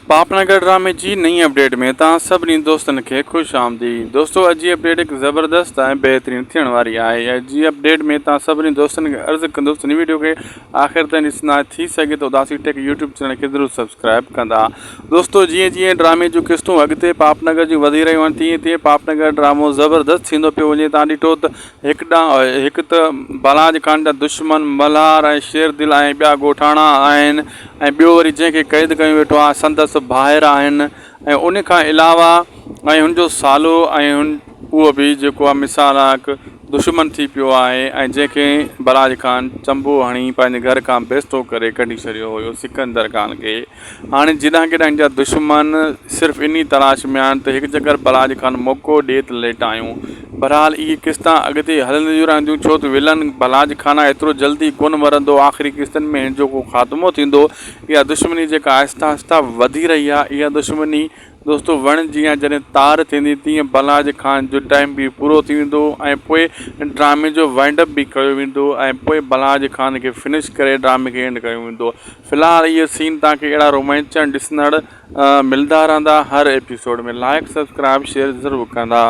پاپنگر ڊرامي جي نئين اپڊيٽ ۾ توهان سڀني دوستن کي خوش آمديد دوستو اڄ جي اپڊيٽ هڪ زبردست ۽ بهترين ٿيڻ واري آهي اڄ جي اپڊيٽ ۾ توهان سڀني دوستن کي عرض ڪندس ته ويڊيو کي آخر تائين ڏسندا ٿي سگهي ته اداسي ٽيڪ يوٽيوب چينل کي ضرور سبسڪرائب ڪندا دوستو جيئن جيئن ڊرامي جون قسطون اڳتي پاپنگر جون وڌي رهيون آهن تيئن تيئن پاپنگر ڊرامو زبردست ٿيندو پيو وڃي توهان ڏٺو ته هڪ ڏانهن هڪ ته بلاج خان جا دشمن ملهار ۽ شير دل ۽ ٻيا ڳوٺاڻا آهن ۽ ٻيو وري جنهن کي قيد ڪيو ويٺو آهي سندس ڀائر آهن ۽ ان کان علاوه ۽ هن جو سالو ۽ هن اهو به جيڪو آهي مثال آهي هڪ دشمن ٿي پيو آهي ۽ جنهن کي بلاج خان چنبو هڻي پنهنجي گهر کان بيستو ڪري ڪڍي ڇڏيو هيو سڪندر خان کي هاڻي جيڏانهن ڪيڏانهن هن جا دشمن صرف انهي تلاش ۾ آهن ته هڪ چڪر بلاج خان موقعو ڏي ته ليٽايون. بھرحال اهي قسطان اڳتي هلنديون رهنديون ڇو ته ولن بلاج خان ايترو جلدي ڪونه مرندو آخري قسطن ۾ هن جو ڪو خاتمو ٿيندو. اها دشمني جيڪا آهسته آهسته وڌي رهي آهي اها دشمني دوستو وڻ جيان جڏهن تار ٿيندي تيئن بلاج خان جو ٽائيم به پورو ٿي ويندو ۽ پوء ڊرامي جو وائنڊ اپ به ڪيو ويندو ۽ پوء بلاج خان کي فنش ڪري ڊرامي کي اينڊ ڪيو ويندو في الحال اهي سين توهان کي اهڙا رومانچن ڏسندڙ ملندا رهندا هر ايپيسوڊ ۾ لائڪ سبسڪرائب شيئر ضرور ڪندا.